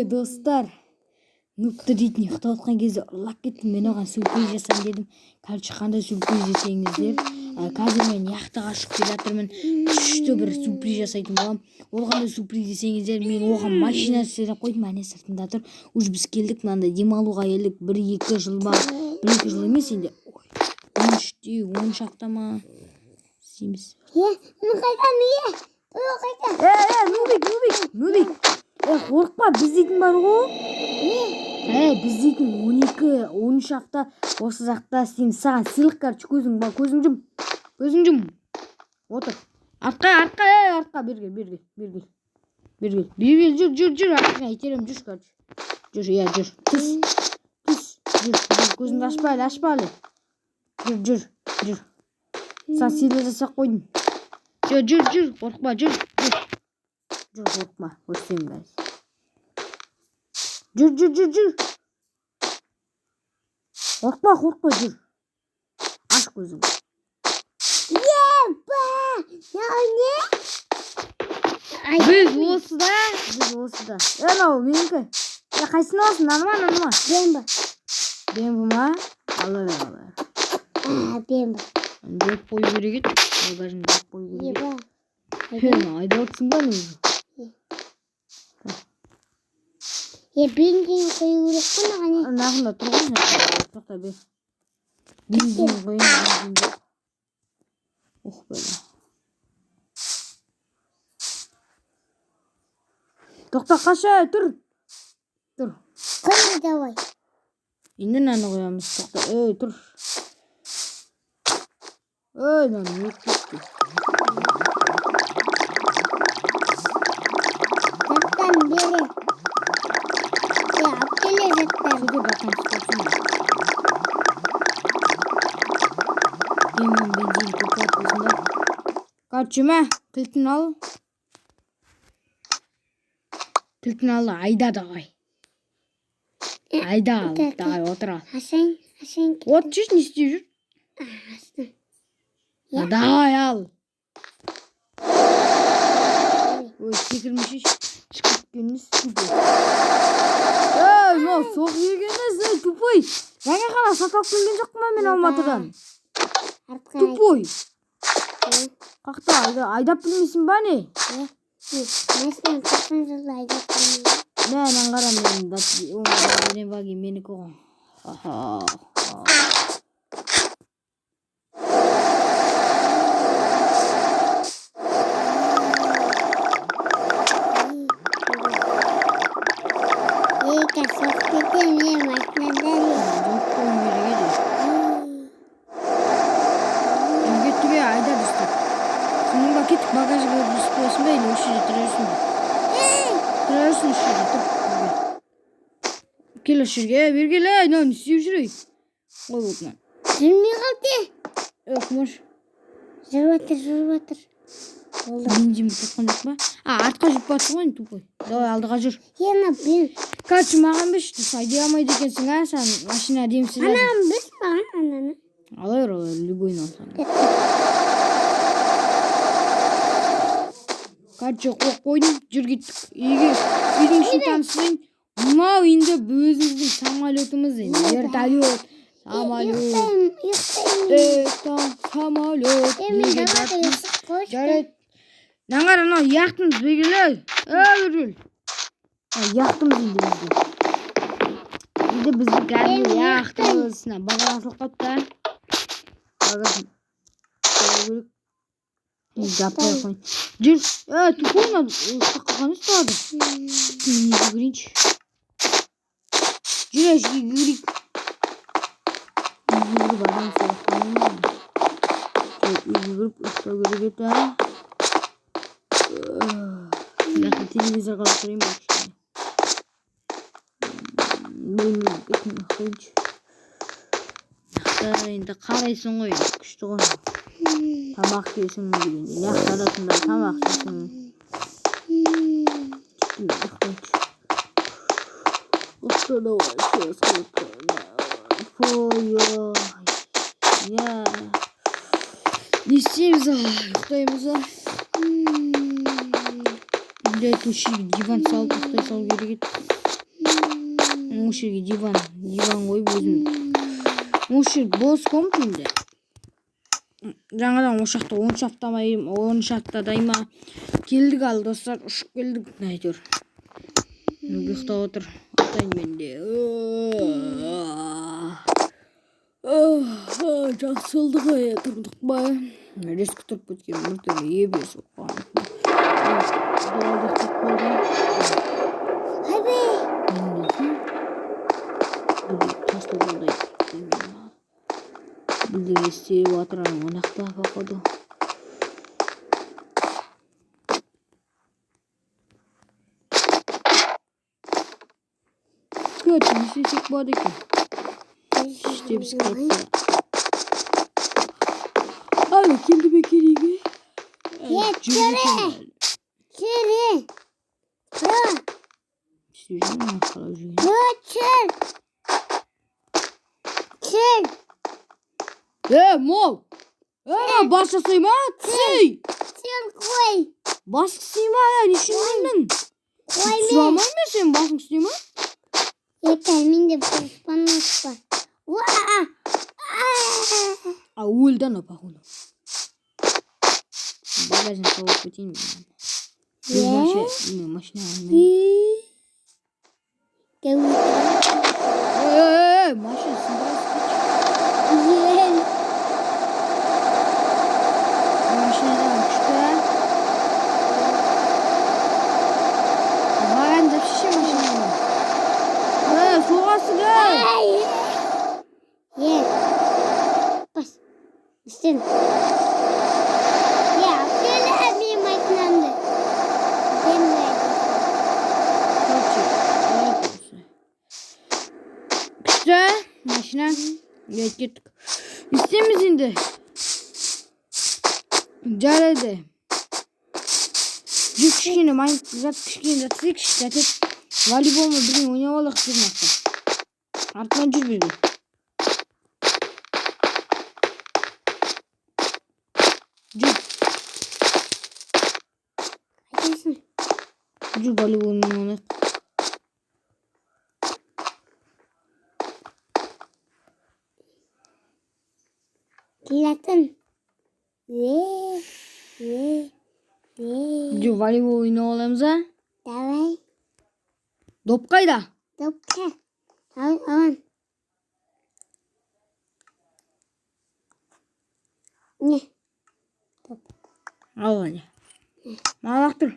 Короче, достар, нубты дейтін ұйықтап отқан кезде ұрлап кеттім. Мен оған сюрприз жасайын дедім. Короче, қандай сюрприз десеңіздер, қазір мен яхтаға ұшып келе жатырмын. Күшті бір сюрприз жасайтын боламын. Ол қандай сюрприз десеңіздер, мен оған машина істеп қойдым. Әне сыртында тұр. Уже біз келдік, мынандай демалуға келдік. 1-2 жыл ба, 1-2 жыл емес енді. 13-те, 13 апта ма істейміз. Е, қайда, е? Ой, қайда? Е, Нубик, Нубик, Нубик. Е, қорықпа, біз дейтін бар ғой. Е, біз дейтін 12, 13 апта осы жақта істейміз. Саған сыйлық, короче, көзің ба, көзің жұм. Көзің жұм. Отыр. Артқа, артқа, ей, артқа, бері кел, бері кел, бері кел. Бері кел, бері кел, жүр, жүр, жүр, артқа итеремін, жүр, короче. Жүр, иә, жүр. Түс, түс, жүр, жүр, көзіңді ашпа әлі, ашпа әлі. Жүр, жүр, жүр. Саған сыйлық жасап қойдым. Жүр, жүр, жүр, қорықпа, жүр, жүр. Жүр, қорықпа, көрсетемін қазір. Жүр, жүр, жүр, жүр. Қорықпа, қорықпа, жүр. Аш көзіңді. Еба! Мынау не? Біз осыда, біз осыда. Е, мынау менікі. Е, қайсысын аласың, мынаны ма, мынаны ма? Бембі. Бембі ма? Ала бер, ала бер. А, бембі. Жеп қою керек еді. Багажын жеп қою керек еді. Еба. Е, мынау айдап отырсың ба, не уже? Е, бензин құю керек қой маған, е. Мынағында тұр ғой, мына. Тоқта, бер. Бензин құйын, бензин жоқ. Ох, бәле. Тоқта, қаша, тұр. Тұр. Құй, давай. Енді мынаны қоямыз. Тоқта, ей, тұр. Ей, мынаны не кетті? Жаттан бері. Е, алып келе жаттан. Сөйте, братан, түсіп қалсын. Бензин, бензин тоқтап осында. Короче, мә, кілтін ал. Кілтін ал, айда давай. Айда ал, давай, отыр ал. Ашайын, ашайын. От жүрші, не істеп жүр? Аштым. А, давай ал. Ой, секірмеші, шығып кеткен несі, тупой. Ей, мынау соғып жеген несі, ей, тупой. Жаңа ғана сатып алып келген жоқпын ба мен Алматыдан? Артқа. Тупой. Қақта, айдап білмейсің ба не? Е, машинаны 90 жылда айдап білмеймін. Мә, мынаны қара, мен Ренваги менікі ғой. Аха. Ей, қазір соғып кетемін, е, машинадан. Жоқ қою керек еді. Үйге түре айда достар. Сонан ба кеттік, багажға кіргізіп қоясың ба или осы жерде тұра берсің бе? Тұра берсін осы жерде, тұр. Кел осы жерге, ей, бері кел, ей, мынау не істеп жүр, ей? Қой болды мынаны. Жүрмей қалды, е. Ей, Құмаш. Жүріп жатыр, жүріп жатыр. Болды. Бензин бітіп жатқан жоқ па? А, артқа жүріп бара жатсың ғой енді, тупой. Давай, алдыға жүр. Е, ана бен. Короче, маған берші, дұрыс айдай алмайды екенсің, а? Саған машина әдемісі жазды. Ананы берші маған, ананы. Ала бер, ала бер, любойын алсаң. Короче, қойып қойдым, жүр кеттік. Үйге, үйдің ішін таныстырайын. Мынау енді өзіміздің самолетіміз енді. Вертолет, самолет. Ұйықтаймын, ұйықтаймын. Это самолет. Е, мен Неге далада жатырмыз? ұйықтап қойшы. Жарайды. Мынаны қара, мынау яхтамыз, бері кел, ей. Ей, бері кел. Мынау яхтамыз енді бізде. Енді біздің кәдімгі Мен яхтамыз. Мына багаж ашылып қалыпты, а? Багаж қою керек. Жаппай ақ қояйын. Жүр. Е, тупой мынау, ұйықтап қалған емес тағы да. Мен үйге кірейінші. Жүр, әшке кірейік. Үйге кіріп адам соғып қалмаймын. Жүр, үйге кіріп ұйықтау керек еді, а? Мына жақта телевизор қарап тұрайын ба кішкене? Бөлмеге кетмей ақ қояйыншы. Мына жақта енді қарайсың ғой, күшті ғой. Тамақ жейсің дегенде, мына жақта арасында тамақ жейсің. Не істейміз ал, ұйықтаймыз а? Блядь, осы жерге диван салып ұйықтай салу керек еді. Осы жерге диван қойып өзім. Осы жер бос комната менде. Жаңадан осы жақта 13 апта ма, 13 аптадай ма келдік ал достар, ұшып келдік әйтеуір. Ұйықтап отыр. Ұйықтайын мен де. Жақсы болды ғой, тұрдық па? Резко тұрып кеткен біртүрлі ебес болып қалған. Ұйықтап қалды. Бірдеңе істеп жатыр анау жақта походу. Короче, не істесек болады екен? Іштеміз кетті. Ай, келді ме екен үйге? Кері. Істеп жүрмін, қалап жүрген. Кір. Мол! Бас жасай ма? Түсей! Сен қой. Бас істей ма? Не үшін менің? Қой Түсіре мен. алмаймын мен сенің басың істей ма? Ертең менде баспанас бар. Уа! А, өлді анау, походу. Багажник тауып кетейін мен. Мен машина алмаймын. Машина сындырасың. Машинадан күшті. Маған деп шеше машинаны. Соғасың, ей! Бас. Істен. Әкеле мен машинамды. Күшті, машина. Кеттік. Істейміз енді. Жарайды. Жүр кішкене жат кішкене жатсайықшы, жатып волейбол ма бірдеңе ойнап алайық жүр мына жақта. Артынан жүр бірге. Жүр. Қайтесің? Жүр волейбол ойнайық. Келатын. Жүр волейбол ойнап аламыз, а? Давай. Доп қайда? Допқа. Ал, алан. Не? Доп. Ал, әне. Маған лақтыр.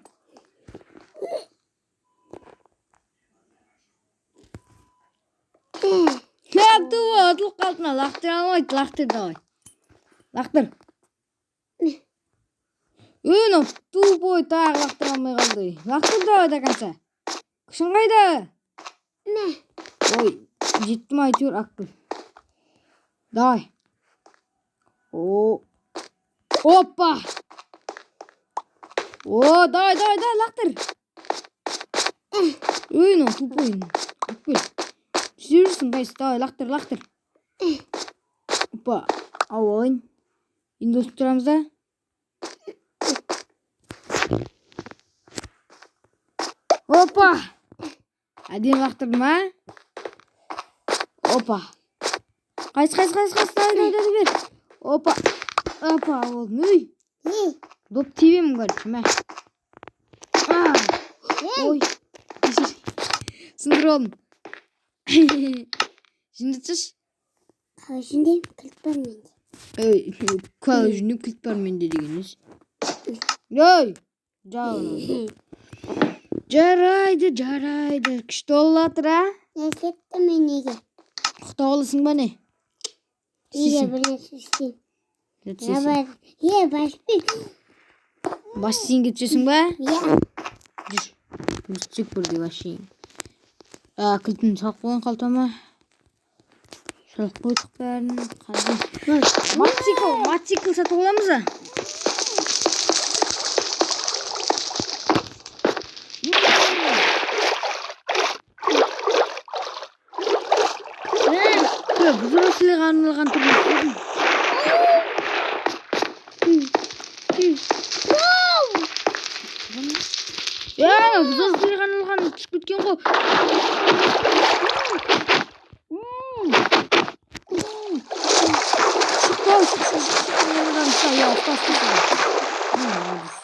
Лақтыр, ұтылып қалды мына. Лақтыра алмайды, лақтыр давай. Лақтыр. Мынау тупой тағы лақтыра алмай қалды. Лақтыр давай до конца. Күшің қайда? Мә. Ой, жетті ма әйтеуір Акбел. Давай. О. Опа. О, давай, давай, давай, лақтыр. Ой, мынау тупой. Акбел. Істеп жүрсің қайсы? Давай, лақтыр, лақтыр. Опа, алып алайын. Енді өсіп тұрамыз да. Опа! Әдемі лақтырдым, а? Опа! Қайсы, қайсы, қайсы, қайсы, давай, давай, давай, бер. Опа! Опа, болдым. Үй! Доп тебемін, короче, мә. Ой! Сындырып алдым. Жөндетсеші. Қалай жөндеймін? Кілт бар менде. Ей, қалай жөндеймін? Кілт бар менде деген несі? Ей! Жауын. Жарайды, жарайды. Күшті болып жатыр, а? Не кеттім мен неге? Ұйықтап аласың ба не? Үйге бір нәрсе істеймін. Істейсің. Баспен. Бассейнге түсесің ба? Иә. Жүр. Біз түсек бірге бассейн. Кілтін салып қойған қалтама. Салып қойдық бәрін. Қазір. Мотоцикл сатып аламыз а? Взрослыйға арналған түрлі. Взрослыйға арналған түсіп кеткен ғой. Шық, шық, шық, шық,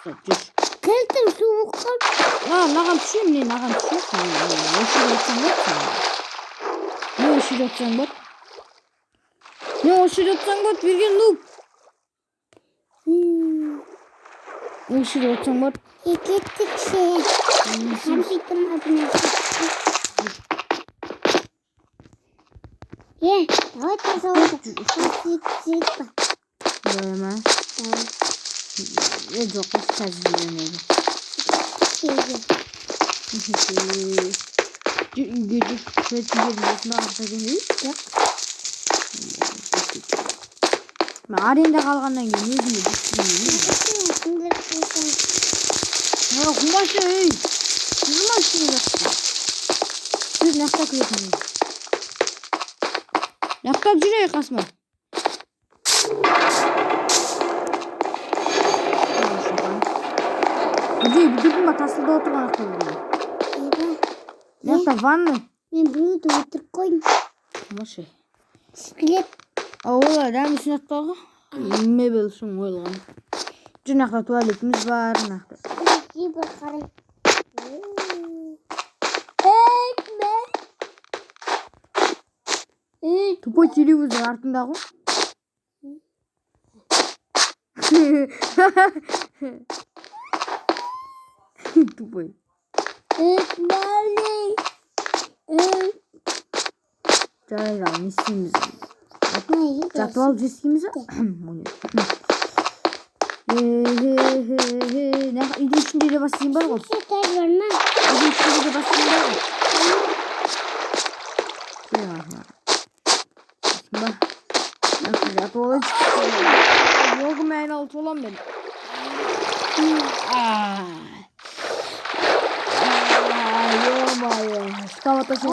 шық, жүр. Кілтім су болып қалды. Мынаған түше, міне мынаған түше. Осы жерде отырсаң болады. Не, осы жерде отырсаң болады. Не, осы жерде отырсаң болады, берген нуб. Осы жерде отырсаң болады. Кеттік ше. Компьютер давай пожалуйста. Давай ма? Давай. Жоқ, қазір жібермейді. Үйге жүр. Жоқ. Мен арендаға алғаннан кейін өзіме жүктемеймін. Қумашы, ей! Жүр ма жақта? Жүр, мына кіретін. Мына жүр, ей, қасыма. Бірдей бүйтетін ба, тасылда отырған жақта бірдей. Мына жақта ванна. Мен біреуді өлтіріп қойдым. Қумашы. Скелет. Олар дәм үшін жақта ғой. Мебель үшін қойылған. Жүр, мына жақта туалетіміз бар, мына жақта. Бір қарай. Тупой телевизор артында ғой. Тупой. Жарайды, ал не істейміз? Жатып алып жер істейміз ба? Үйдің ішінде де бассейн бар ғой. Үйдің ішінде де бассейн бар ғой. Жатып алайыншы. Йогым айналып олам мен. Ё-моё.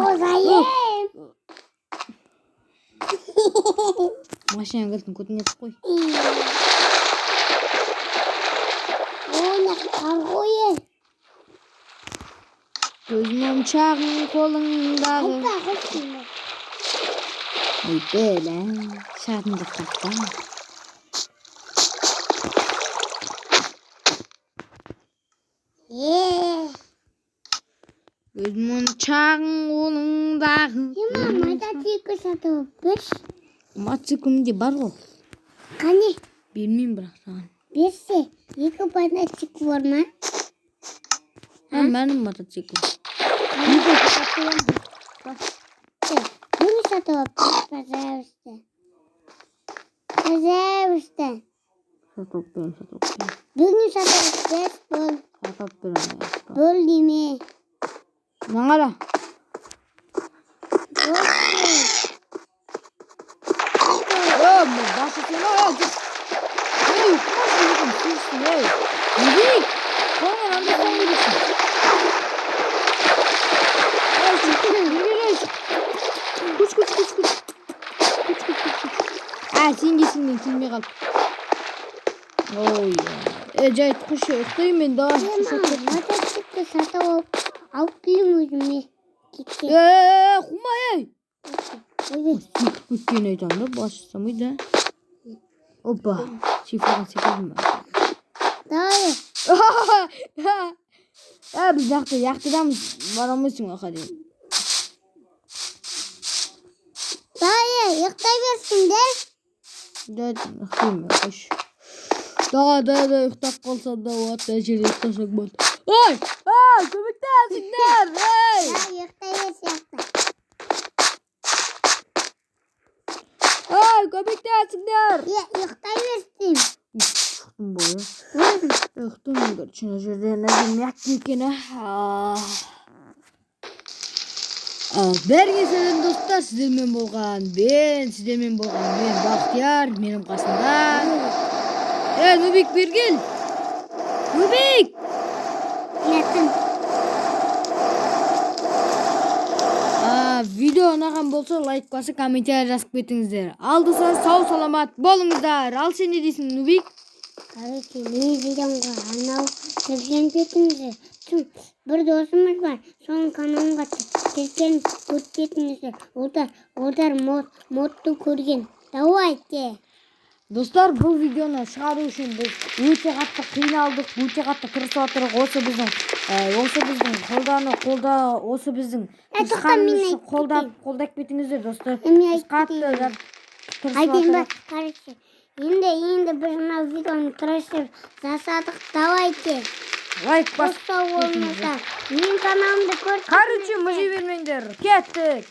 Озайым. Машинаның кілтін көтіне тығып қой. Ойна қар ғой. Көз моншағың қолыңдағы. Ой, бәлә, шығатын жоқ қаяқтан. Көз моншағың қолыңдағы. Ема, мотоцикл сатып алып берші. Мотоциклімде бар ғой. Қане? Бермеймін бірақ саған. Берсе, екі мотоцикл бар ма? Менің мотоциклім. Bunu сатып алып бер, пожалуйста. Пожалуйста. Сатып алып беремін, сатып алып беремін. Бүгін сатып алып бер, бол. Сатып алып беремін. Бол деме. Мынаған қара. Бол. Басы сен, ой, жүр. Ей, қумашы, екім, сүйсін, ей. Неге? Қолыңмен андай ұстауың керексің. Ей, шық, бері кел, шық. Көш, көш, көш, көш. Көш, көш, көш, көш. А, сен келсең, мен келмей қалып. Ой, жай, қойшы, ұйықтаймын мен, давай. Мотоцикл сатып алып келемін өзіме. Қума, ей. Сөйтіп кеткенін айтамын да, бас жасамайды, а. Опа, цифрға секірдім. Давай. Біз яхтадамыз, бара алмайсың уаққа дейін. Давай, ұйықтай берсін, де. Да, ұйықтаймын, қойшы. Да, да, да, ұйықтап қалсам да болады, мына жерде ұйықтасаң болады. Ой, ой, көмектесіңдер, ей! Да, ұйықтай бер сияқты. Ой, көмектесіңдер! Ұйықтай берсін. Шықтым ғой, ұйықтаймын, короче, мына жерде, мына жер мягкий екен, а. Бәріңе сәлем, достар, сіздермен болған мен, сіздермен болған мен, Бақтияр, менің қасымда. Нубик, бері кел. Нубик! Келатым. Видео ұнаған болса, лайк басып, комментарий жазып кетіңіздер. Ал достар, сау саламат болыңыздар. Ал сен не дейсің, Нубик? Короче, мен видеомға арнау тіркеліп кетіңіздер. Бір досымыз бар, соның каналына тіркеліп көріп кетіңіздер. Олар модты көрген. Давайте. Достар, бұл видеоны шығару үшін біз өте қатты қиналдық, өте қатты тырысып жатырмық. Осы біздің қолданы қолда осы біздің Ә, тоқта, мен туысқанымыз үшін айтып қолдап кетейін. Қолдап кетіңіздер, достар. Мен Біз айтып қатты кетейін. тырысып Айтайын ба? жатырмық. Короче, енді біз мына видеоны тырысып жасадық. Давайте. Лайк басып Қосса болмаса, менің каналымды көріп Короче, мүжи бермеңдер, кеттік.